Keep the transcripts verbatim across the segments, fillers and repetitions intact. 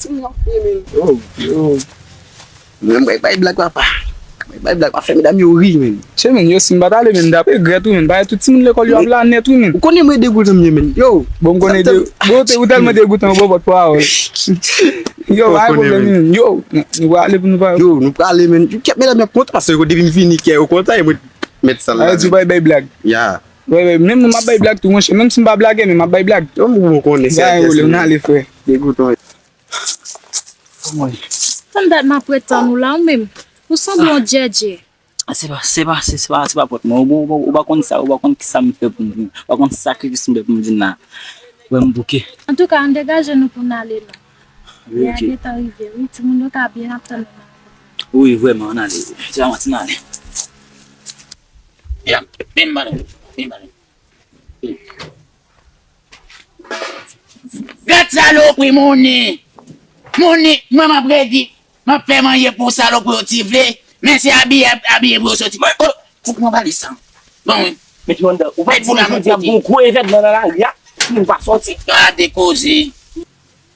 Yo, yo. Men bay, bay blag papa. Bay, bay blag pa fè medam yo ri, men. Che, men, yo, si m pa t ale, men, m t ap regrèt, wi, men. Bagay tout timoun lekòl yo ap la nèt, wi, men. Ou konnen mwen degoutan m ye, men. Yo. Bon, m konnen de, bon, ou te, ou tèlman degoutan, ou pran pòt pawòl. Yo, pa gen pwoblèm, men. Yo, nou, nou prale pou nou pa. Yo, nou prale, men. Kèt medam yo ap kontan, paske depi m vini, kè yo kontan, e mwen mèt sa la. Ay, di bay, bay blag. Ya. Bay, bay, menm mwen, m ap bay blag tou, monchè. Menm si m pa blagè, men m ap bay blag. Yo, m konnen, sè. Bay, ou le, nou ale, frè. Degoutan. Tann dat m ap ret tann ou la, ou menm. Ou sanble yon djèdjè. Se pa, se pa, se, se pa, se pa pòt mwen. Ou, ou, ou pa konn sa, ou pa konn ki sa m fè pou m vin. Ou pa konn sakrifis m fè pou m vin la. Wè m bouke. Antouka, ann degaje nou pou n ale la. Lè a gentan rive, wi. Timoun yo ka byen ap tann nou. Wi, vrèman, ann ale. Se pa manti, ann ale. Ya, vin, madanm. Vin, madanm. Gad salopri, Moni! Moni, mwen m ap redi, m ap fè manje pou salopri yo ti vle, men se abiye, abiye pou yo soti. Mwen, oh, fòk mwen pale sa. Bon, wi. Met yo anndan. Ou pa di jodi a gon gwo evènman nan lari a, si nou pa soti. Gade koze.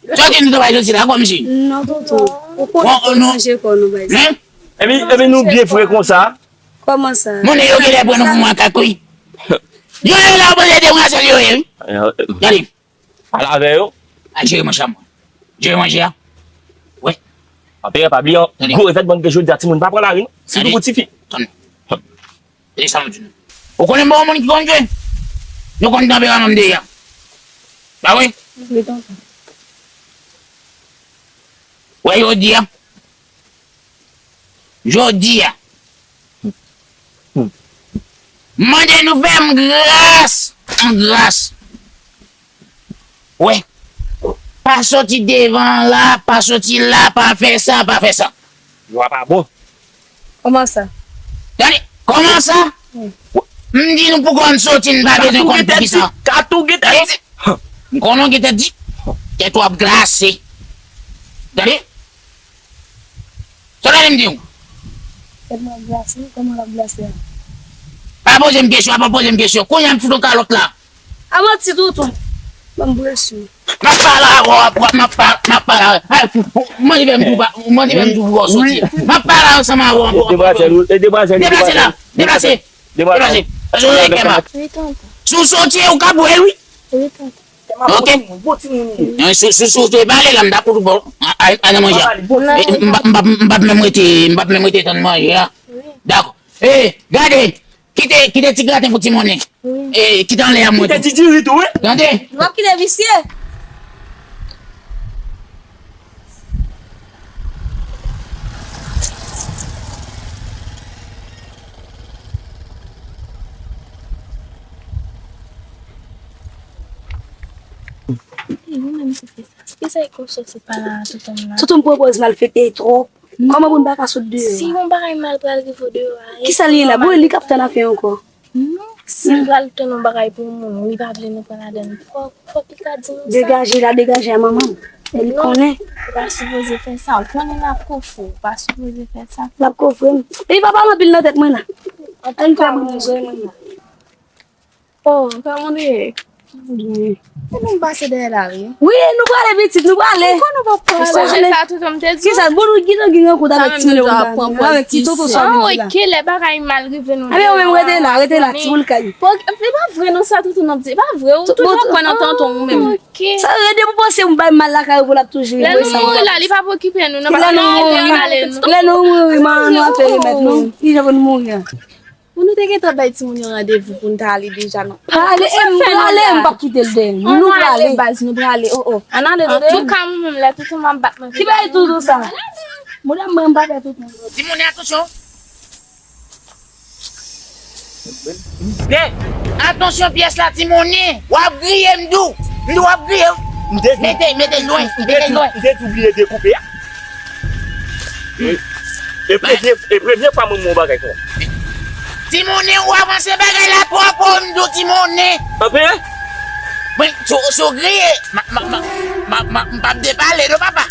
Soti nou travay jodi la, kòmsi. Non, tonton. Ou konnen fò nou ranje kò nou, bay. Hein? Epi, epi nou byen fre konsa. Kòman sa? Moun yo genlè pran nou pou makak, wi. Yo, yo la, yo panse demwazèl yo ye, wi. Gade. Al avè yo. Al jere manje a, mwen. Jere manje a. Wi. Anpè, pa bliye, gwo evènman gen jodi a, timoun pa pran lari, non. Sitou pou tifi. Tann. Tande sa m di nou. Ou konnen m pa yon moun ki konn jwe? Nou konn tanperaman m deja. Pa vre? Wi, tonton. Wè jodi a. Jodi a. M mande nou fè m gras. An gras. Wè. Pa soti devan la, pa soti la, pa fè sa, pa fè sa. Vwa pa bon. Kòman sa? Tande, kòman sa? M di nou pou konn soti, n pa bezwen konn pou ki sa. Ka tou gen tèt di. M konnen w gen tèt di. Tèt w ap glase. Tande? Sa w tande m di w? Tèt mwen ap glase? Kòman l ap glase a? Pa poze m kesyon, pa poze m kesyon. Kounye a m fout yon kalòt la. A manti, tonton. Ban m presyon. M ap pale avè w, m ap pa-, m ap pale avè w. Ay, mande fè m tou, mande fè m tou pou w soti. M ap pale ansanm avè w ankò. Demwazèl, demwazèl, deplase la, deplase. Deplase. Paske w gen kè mal. Wi, tonton. Si w soti, ou ka bwè l, wi. Wi, tonton. Ok. Si, si, si w te pale la, m t ap fout ou bò. A, a, a nan manje a. M p ap, m p ap, m p ap menm rete, m p ap menm rete tann manje a. Wi. Dakò. E, gade. Kite, kite ti graten pou ti monnen. Wi. E, kite anlè a mwen tou. Kite ti diri tou, wi. Tande? W ap kite visye. Ey, ou menm ki fè sa. Kisa e konn soti pa la, tonton m la? Tonton m pran pòz malfektè twòp. Kòman pou n pa ka sot deyò a? Si yon bagay mal pral rive w deyò a, e kisa l ye la? Bon, e li k ap tann afè ankò. Non, si l pral tann yon bagay pou yon moun, li pa vle nou pran ladann, fòk, fòk li ka di nou sa. Degaje la, degaje a manman m. E li konnen. Ou pa sipoze fè sa, ou konnen l ap kofre w, ou pa sipoze fè sa. L ap kofre m. Epi pa pale anpil nan tèt mwen la. Ann fè moun jwe mwen la. Oh, kòman w ye? Byen. E nou pase dèyè la, wi. Wi, nou prale pitit, nou prale. Ou konn ou p ap pran. Sonje sa tonton m te di w? Kisa? Bon, nou gentan gen rankont avèk ti moun sa, avèk ti tonton sa. Ah, ok, lè bagay mal rive nou. Ebyen, ou menm rete la, rete la, timoun kay. E pa vre non sa tonton m ap di, e pa vre, ou toujou kwè nan tonton ou menm. Ok. Sa yo depi w panse m bay mal lakay ou pou l ap toujou. Lè nou mouri la, li p ap okipe nou, non, paske nou rete ale nou. Lè nou mouri, manman nou ap fè remèd nou. Kijan pou nou mouri a? Bon, nou te gentan bay timoun yo randevou pou n ta ale deja, non. Pa ale, e m prale, m p ap kite l dèyè. Nou prale. Ann ale, baz, nou prale. Oh, oh. Ann ale, tande. Antouka, mwen menm, lè tonton m ap bat mwen. Ki bagay tonton sa? Mwen menm, m pa fè tonton. Timoun, atansyon. Hey, atansyon pyès la, timoun. W ap griye, m di w. M di w ap griye. Mete, mete lwen, mete lwen. M te tou bliye dekoupe a. E premye, e premye fwa mwen wè yon bagay konsa. Timoun, ou avanse bagay la twò fò, m di w, timoun. Anpè? Mwen, si w, si w griye, m, m, m, m, m, m p ap depale non, papa.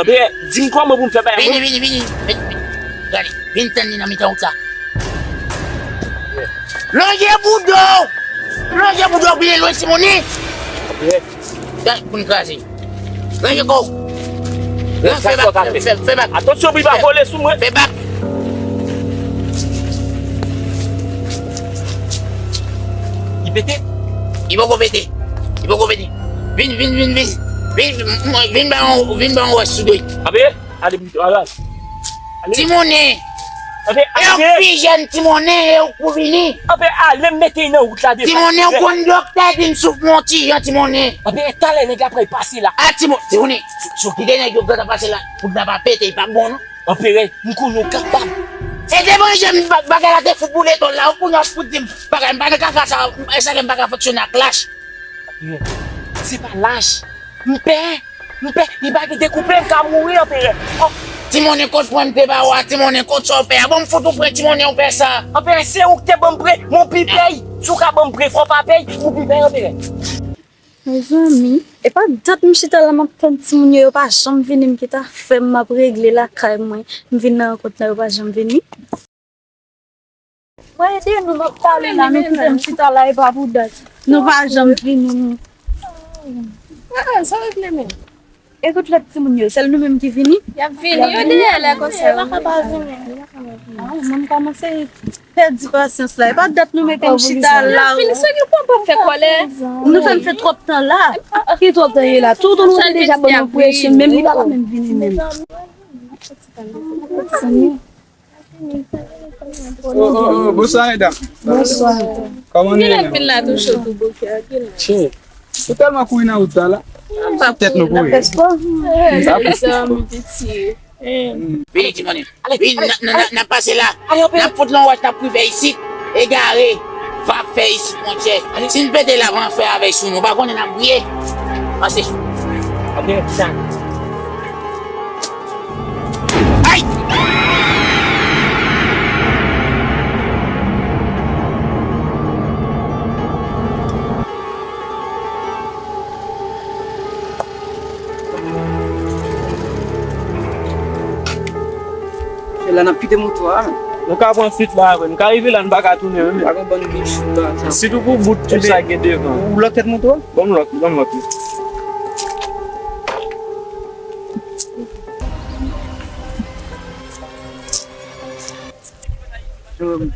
Anpè, di m kòman pou m fè bagay mwen. Vini, vini, vini, vini, vini. Gade, vin tann li nan mitan wout la. Lonje bouda w! Lonje bouda w byen lwen, timoun. Anpè. Gade, pou n kraze. Lonje kò w. Non, fè bak, fè, fè, fè bak. Atansyon pou li pa vole sou mwen. Fè bak. Li pete? Li poko pete. Li poko pete. Vin, vin, vin, vin. Vin, vin, vin ba yon, vin ba yon wòch sou do. Ape, ale pito, ale. Timonnen. Ape, e yon ale. Pi jèn timonnen, e ou pou vini. Ape, ale, m mete nan wout la deja. Timonnen, ou konn doktè di m souf mon ti jan timonnen. Ape, talè nèg la pral pase la. A, timo-, timonnen, si w kite nèg yo gentan pase la, poud la pa pete, li pa bon, non. Anperè, m konnen w kapab. E devan je m, ba-, bagay la te fout boule tòl la, ou konnen w ap fout di m bagay, m pa nan kaka sa, e sa ke m pa ka fonksyone ak lach. Anperè, se pa lach. M pè, m pè, li pa kite koupe, m ka mouri, Anperè. Oh. Timonnen kot pran m te ba w a, timonnen kot sa w pè a. Bon, m fout ou pran timonnen w pè sa. Anperè, se ou ki te ban m pre, m pi pèy. Si w ka ban m pre, fò w pa pèy, ou pi pèy, Anperè. Mezanmi, e pa dat m chita la m ap tann timoun yo, yo pa janm vini, m gentan fè m ap regle lakay mwen, m vin nan rankont la, yo pa janm vini. Mwen ede nou, m ap pale la, nou kite m chita la, e pa pou dat. Nou pa janm vini, nou. Ah, sa regle menm. E tout lòt timoun yo, sèl nou menm ki vini? Y ap vini, yo dèyè lè konsa yo. Yo pa ka pa vini. Ah, mwen m kòmanse pèdi pasyans la. E pa dat nou mete m chita la. Vini, se ki pwen pa fè kòlè. Nou fè m fè twòp tan la. Ki twòp tan ye la? Tout nou te deja ban nou presyon, menm li pa ka menm vini menm. Oh, oh, oh, bonswa, medam. Bonswa. Kòman nou ye menm? Gen anpil la tou cho tou bokè, gen la. Che. Ou tèlman kouri nan wout la, la. Tèt nou kouri. N ap fè spò. N ap fè spò. Vini, timoun. Vini, n a, n a, n a, n ap pase la. N ap fout lon wòch, n ap rive isit. Egare. Va fè isit, monchè. Si n pete la, van fè avèy sou nou. Pa konnen n ap griye. Pase. Ok, sa. Ay! Se la n ap kite moto a, men. Nou ka pran fuit la apre. Nou ka rive la, nou pa ka tounen, men. Pa gen bann ki chou la, sa. Sitou pou bout tou sa gen devan. Ou lòk tèt moto a? Ban m lòk, ban m lòk li. Mwen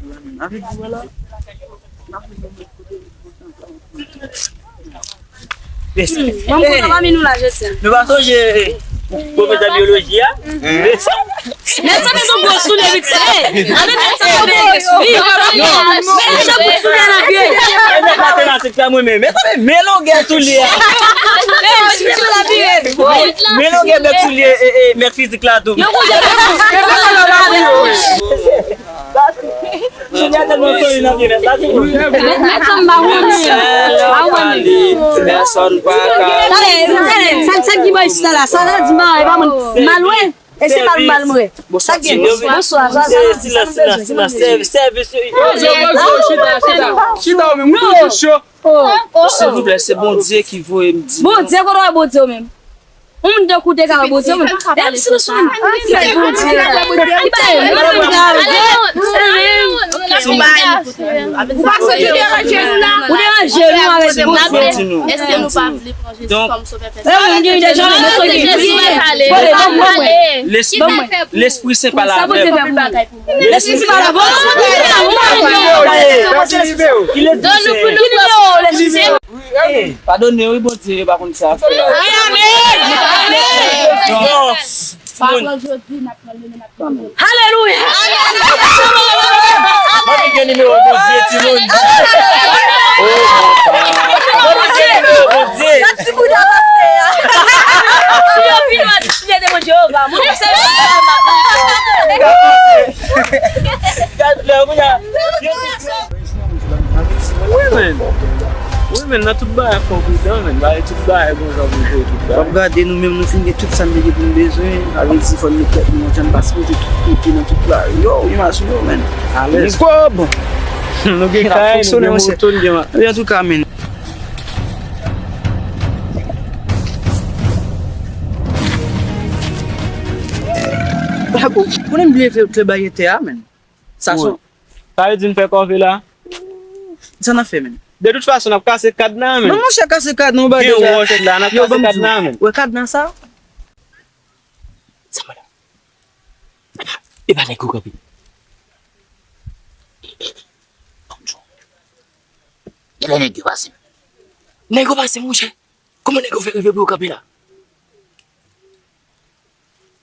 kontan pami nou la jodi a. Nou pa sonje pwofesè byoloji a? Nèg sa met yon gwo soulye vit fè. Gade nèg sa met yon gwo soulye. Nèg sa met soulye nan pye. E nèg matematik la mwen menm. Mezanmi, men longè soulye a. Men longè bèk soulye, e, e, mèt fizik la tou. Yo koute. Soulye a tèlman solid nan pye nèg la tou. Mèt sa m pa konnen. Pa konnen. Pèsòn pa ka. Tande, tande, sa, sa ki bay sila la, sa la di mare, pa mwen. Malwen. E se pa l mal mwen. Sa gen. Bonswa, sa, sa, silans, silans, silans. Sèvis, sèvis. Poze w, poze w, chita, chita. Chita ou menm, ou toujou cho. Silvouplè, se Bondye ki voye m di nou. Bondye, kote w wè Bondye ou menm? Yon moun tankou w te ka wè Bondye ou menm? Lè m silans ou menm. Bondye. Ou deranje nou avèk Bondye. Èske nou pa vle pran Jezi kòm sovè pèsonèl? Lespri Sen pa la avè m. Lespri Sen pa la avè m. Padone wi, Bondye pa konn sa fè. Alelouya. Mwen vin gen nimewo Bondye, timoun. Mwen vin gen nimewo Bondye. Si yo vin, w a di, si yo te Bondye, yo va. Mwen se Wi, men. Wi, men, nan tout bagay, fò w pridan, men. Bagay, tout bagay, bon jan pou jere tout bagay. W ap gade, nou menm, nou fin gen tout sa n te gen pou n bezwen. Sa vle di, fò n met tèt nou yon jan, n pa sipoze tout kote nan tout lari. Yo, imajine w, men. Alèz. Gen kòb! Nou gen kay, nou gen moto, nou gen ma- Antouka, men. Konnen m bliye kle, kle baryè tè a, men. Sa son. Sa vle di n fè kòve la? Sa n ap fè, men? De tout fason, n ap kase kadna, men. Non, monchè, kase kadna, ou bay deja. Gen wòch la, n ap kase kadna, men. Wè kadna sa? E pa nèg yo kanpe. Kilè nèg yo pase? Nèg yo pase, monchè. Kòman nèg yo fè rive pou yo kanpe la?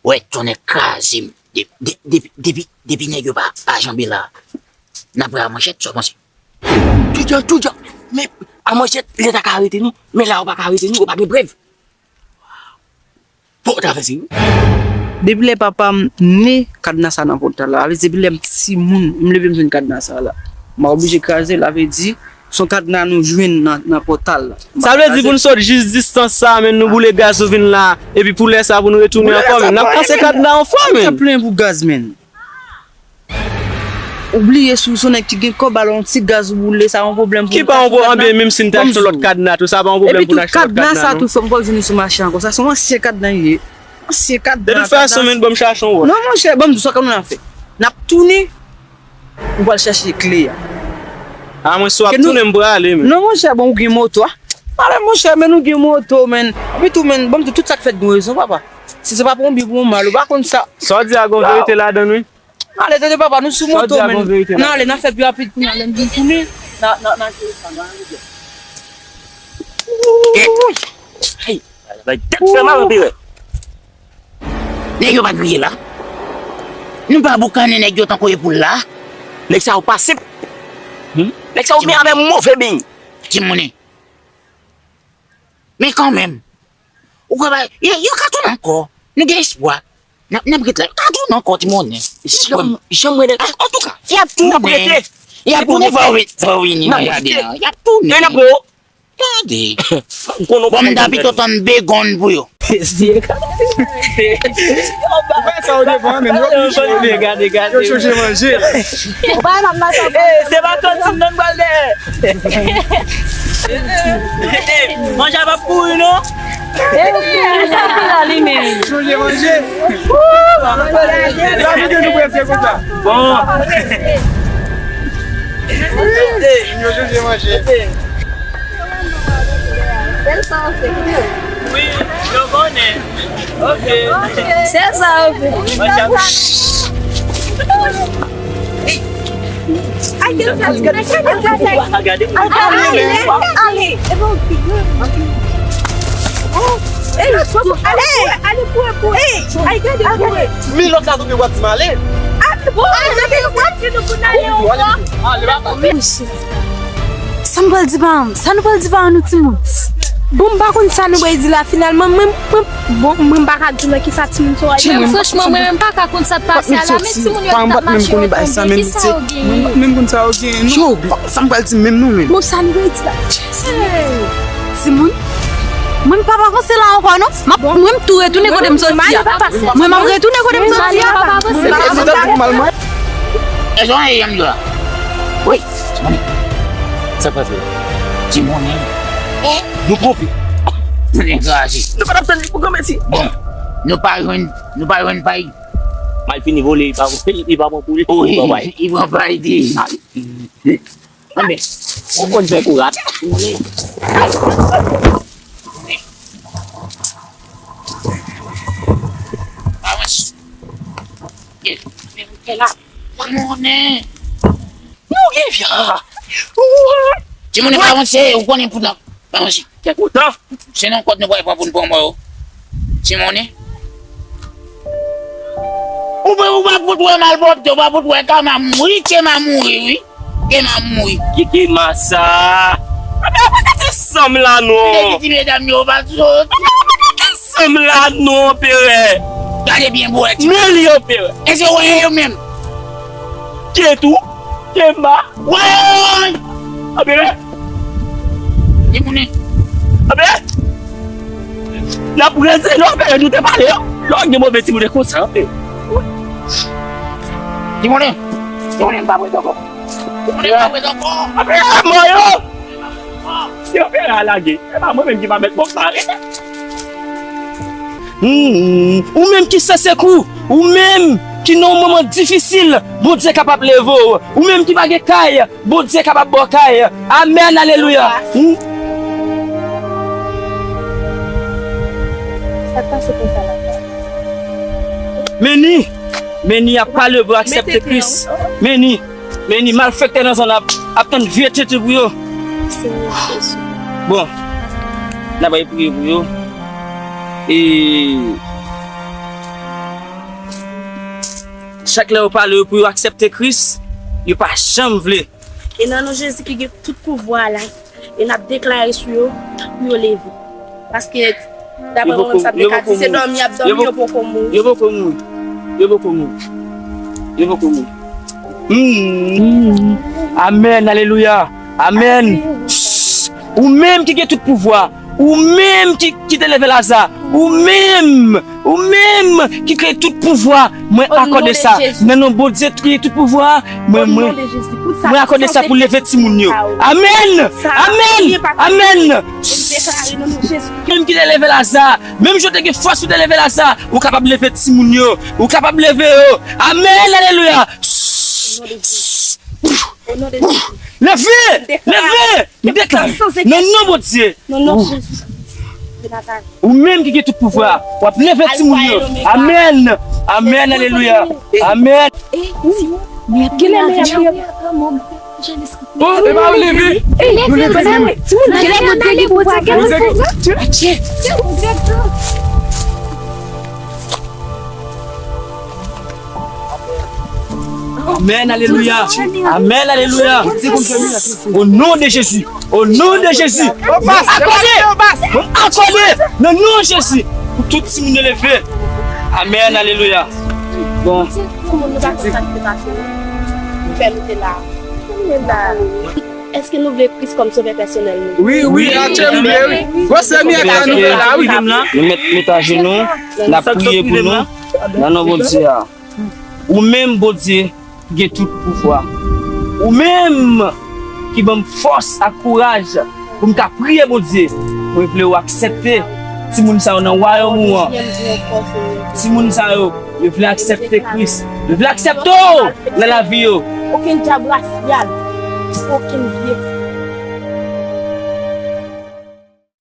Wè, tonnè kraze m. De- de- Depi, depi, depi nèg yo pa, pa janbe la, n ap pran manchèt, sa w panse? Tout jan, tout jan. Men, a manchèt, leta ka arete nou, men la, yo pa ka arete nou, yo pa gen prèv. Fò w travèse, wi. Depi lè papa m ne, kadna sa nan pòtal la. Sa vle di, depi lè m timoun, m leve m jwenn kadna sa la. M a oblije kraze l, sa vle di, se yon kadna nou jwenn nan, nan pòtal la. Sa vle di pou n sot jis distans sa, men nou boule gaz, nou vin la, epi pou lè sa pou nou retounen ankò, men n ap kase kadna ankò, men. Sa plen pou gaz, men. Ou bliye si w se yon nèg ki gen kòb, al yon ti gaz ou boule, sa yon pwoblèm pou. Ki pa yon pwoblèm, anben menm si n te achte yon lòt kadna tou, sa pa yon pwoblèm pou n achte lòt kadna non. Epi tou kadna sa tou, fò m pa di nou sou mache ankò. Sa se yon ansyen kadna li ye. Ansyen kadna. De tout fason, men ban m chache yon wòch. Non, monchè, ban m di w sa ke nou ap fè. N ap tounen, ou pral chache kle a. A, mwen si w ap tounen, m prale, men. Non, monchè, bon, ou gen moto a. Ale, monchè, men nou gen moto, men. Epi tou, men, ban m di w tout sa k fèt gen rezon, papa. Si se pa pou yon byen, pou yon mal, ou pa konn sa. Sa w di a gen verite ladan l, wi. Ale, tande papa, nou sou moto, men. N ale, n a fè pi rapid kounye a, lè n vin tounen, n a, n a, n a jere sa, n a jere. Hey! Bay tèt fè mal, anpil. Nèg yo pa kriye la. Nou pa boukannen nèg yo tankou e poul la. Nèg sa yo pa senp. Nèg sa yo men avè move beny. Timoun. Men kanmenm, ou kwè pa, yo, yo ka tounen ankò. Nou gen espwa. N ap, n ap ret la. Yo ka tounen ankò, ti monnen. Janm, janm wè nèg. Antouka, y ap tounen. Y ap tounen, fò w vi-, fò w vini nan jaden an. Y ap tounen. Tande. Bon, m ta pito tann begonn pou yo. Ou fè sa w devan, men yo oblije. Gade, gade. Yo chonje manje. Ou pa nan manje. Eh, se pa kantin non, n pral dèyè. Manje a p ap pouri non. Chonje manje. Sa vide nou prese konsa. Bon. Yo chonje manje. Wi, yo konnen. Ok. Se sa, ok. Ay, gade, gade, gade, gade. Ay, ale, ale. Ey, ale, ale, ale, ale, ale. Ay, gade, gade. Men lòt la tou gen bwat ti male. Ale, ale, ale, ale. Sa m pral di paran m? Sa nou pral di paran nou, timoun? Bon, m pa konn sa nou pral di la finalman. Mwen, mwen, bon, mwen m pa ka di nan kisa timoun sa yo ye. Franchman, mwen menm m pa ka konn sa k pase a la. Men timoun yo t ap mache yo tonbe. Kisa yo genyen? Mwen pa menm konn sa yo genyen, non. Yo, sa m pral di menm non, men. Bon, sa nou pral di la? Timoun, mwen m pa p avanse la ankò non. M ap, mwen m tou retounen kote m soti a. Mwen m ap retounen kote m soti a. Mwen m ap retounen kote m soti a. Wi. Sa k pase? Timoun, nou twonpe. Nou kraze. Nou pa t ap tann li pou granmèsi. Bon, nou pa jwenn, nou pa jwenn pay. Mal fini vole, li pa, li pa pran pou li. Wi, li pran pay di. Anben, ou konn fè kou rapid. Monnen. Nou gen vya. Timoun pa avanse, ou konnen pou nan. Pa avanse. Kèk otan. Se nan kòd nou pral pran pou n pran mò yo. Timoun. Ou pa, ou pa fout wè malpwòpte, ou pa fout wè kama mouri, kema mouri, wi. Kema mouri. Ki kema sa? Anben, pa gate san m la non. Mete ti medam yo pa sot. Anben, pa gate san m la non, anperè. Gade byen pou wè ti. Men li, anperè. E se wè yo menm. Ketou, Kema. Woy! Anperè. Timoun. Anperè. N ap ranse non, anperè, nou te pale yo. Lè w gen move timoun e konsa, anperè. Timoun. Timoun, m pa prete ankò. Timoun, m pa prete ankò. Anperè, mò yo. Si anperè a lage, e pa mwen menm ki va mèt bòs la rete. Hmm, ou menm ki san sekou, ou menm ki nan yon moman difisil, Bondye kapab leve w. Ou menm ki pa gen kay, Bondye kapab ba w kay. Amèn, alelouya. Hmm. Sa k pase konsa la? Men ni. Meni ap pale pou yo aksepte Kris. Meni, Meni, malfektè nan zòn ap, ap tann vye tenten pou yo. Senyè Jezi. Bon, n ap priye pou yo. E chak lè yo pale yo pou yo aksepte Kris, yo pa janm vle. E nan non Jezi ki gen tout pouvwa la, e n ap deklare sou yo pou yo leve. Paske, daprè mwen menm, sa m te ka di, se dòmi y ap dòmi, yo poko mouri. Yo poko mouri. Yo poko mouri. Yo poko mouri. Hmm. Amèn, alelouya. Amèn. Ou menm ki gen tout pouvwa, ou menm ki, ki te leve Laza, ou menm, ou menm ki gen tout pouvwa, mwen akòde sa. Nan non Bondye ki gen tout pouvwa, mwen, mwen, mwen akòde sa pou leve timoun yo. Amèn! Amèn! Amèn! Menm ki te leve Laza, menm jan w te gen fòs pou te leve Laza, ou kapab leve timoun yo, ou kapab leve yo. Amèn! Alelouya! Leve! Leve! M deklare nan non Bondye. Non, non, Jezi de Nazarèt. Ou menm ki gen tout pouvwa, w ap leve timoun yo. Amèn. Amèn, alelouya. Amèn. Oh, e pa ou leve. Nou leve menm. Timoun, kèlè Bondye gen pouvwa, kèlè Bondye gen pouvwa. Amèn, alelouya. Amèn, alelouya. O non de Jezi. O non de Jezi. Mwen akòde. Mwen akòde. Nan non Jezi. Pou tout timoun yo leve. Amèn, alelouya. Bon. Èske nou vle Kris kòm sovè pèsonèl nou? Wi, wi, atye m vle, wi. Gwo semèt la nou fè la, wi. Nou met, met ajenou, n ap priye pou nou. Nan non Bondye a. Ou menm, Bondye, ki gen tout pouvwa. Ou menm ki ban m fòs ak kouraj pou m ka priye Bondye. Mwen vle w aksepte timoun sa yo nan wayòm ou an. Timoun sa yo, yo vle aksepte Kris. Yo vle aksepte w nan lavi yo. Okenn dyab rasyal, okenn vye